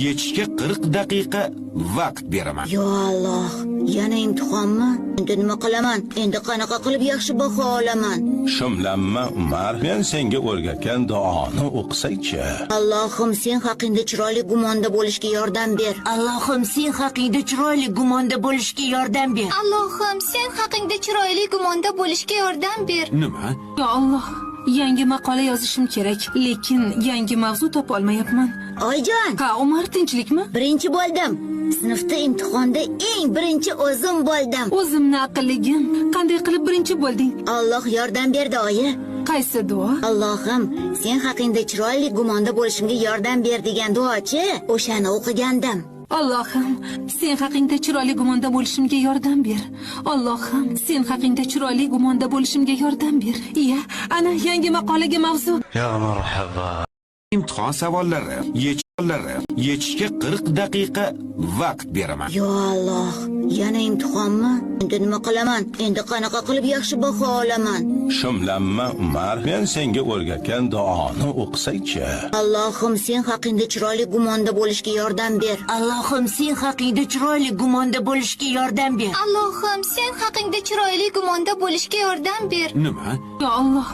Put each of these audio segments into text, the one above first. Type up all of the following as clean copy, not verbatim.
Yechishga 40 daqiqa vaqt beraman. Yo Alloh, yana imtihonmi? Endi nima qilaman? Endi qanaqa qilib yaxshi baho olaman? Shumlanma, Umar, men senga o'rgatgan duoni o'qisangchi. Allohim, sen haqingda chiroyli gumonda bo'lishga yordam ber. Allohim, sen haqingda chiroyli gumonda bo'lishga yordam ber. Allohim, sen haqingda chiroyli gumonda bo'lishga yordam ber. Nima? Yo Alloh, yangi maqola yozishim kerak, lekin yangi mavzu topolmayapman. Oyijon, Ha, Umar, tinchlikmi? Birinchi bo'ldim. Sinfda imtihonda eng birinchi o'zim bo'ldim. O'zimni aqlligim, qanday qilib birinchi bo'lding? Alloh yordam berdi, oyi. Qaysi duo? Allohim, sen haqingda chiroyli gumonda bo'lishimga yordam ber degan duochi, o'shani o'qigandim. Allohim, sen haqingda chiroyli gumonda bo'lishimga yordam ber. Allohim, sen haqingda chiroyli gumonda bo'lishimga yordam ber. Iya, ana yangi maqolaga mavzu. Imtihon savollari yechishga 40 daqiqa vaqt beraman. Yo Alloh, yana imtihonmi? Endi nima qilaman? Endi qanaqa qilib yaxshi baho olaman? Shumlanma, Umar, men senga o'rgatgan duoni o'qisangchi. Allohim, sen haqingda chiroyli gumonda bo'lishga yordam ber. Allohim, sen haqingda chiroyli gumonda bo'lishga yordam ber. Allohim, sen haqingda chiroyli gumonda bo'lishga yordam ber. Nima? Yo Alloh,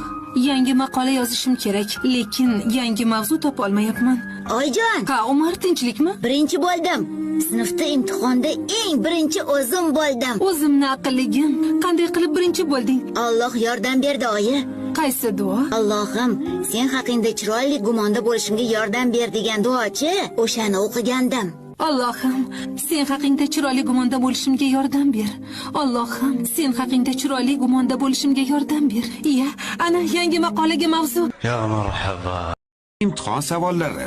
yangi maqola yozishim kerak, lekin yangi mavzu topolmayapman. Oyijon, Ha, Umar, tinchlikmi? Birinchi bo'ldim. Sinfda imtihonda eng birinchi o'zim bo'ldim. O'zimni aqlligim, qanday qilib birinchi bo'lding? Alloh yordam berdi, oyi. Qaysi duo? Allohim, sen haqingda chiroyli gumonda bo'lishimga yordam ber degan duochi, o'shani o'qigandim. Allohim, sen haqingda chiroyli gumonda bo'lishimga yordam ber. Allohim, sen haqingda chiroyli gumonda bo'lishimga yordam ber. Iya, ana yangi maqolaga mavzu. Imtihon savollari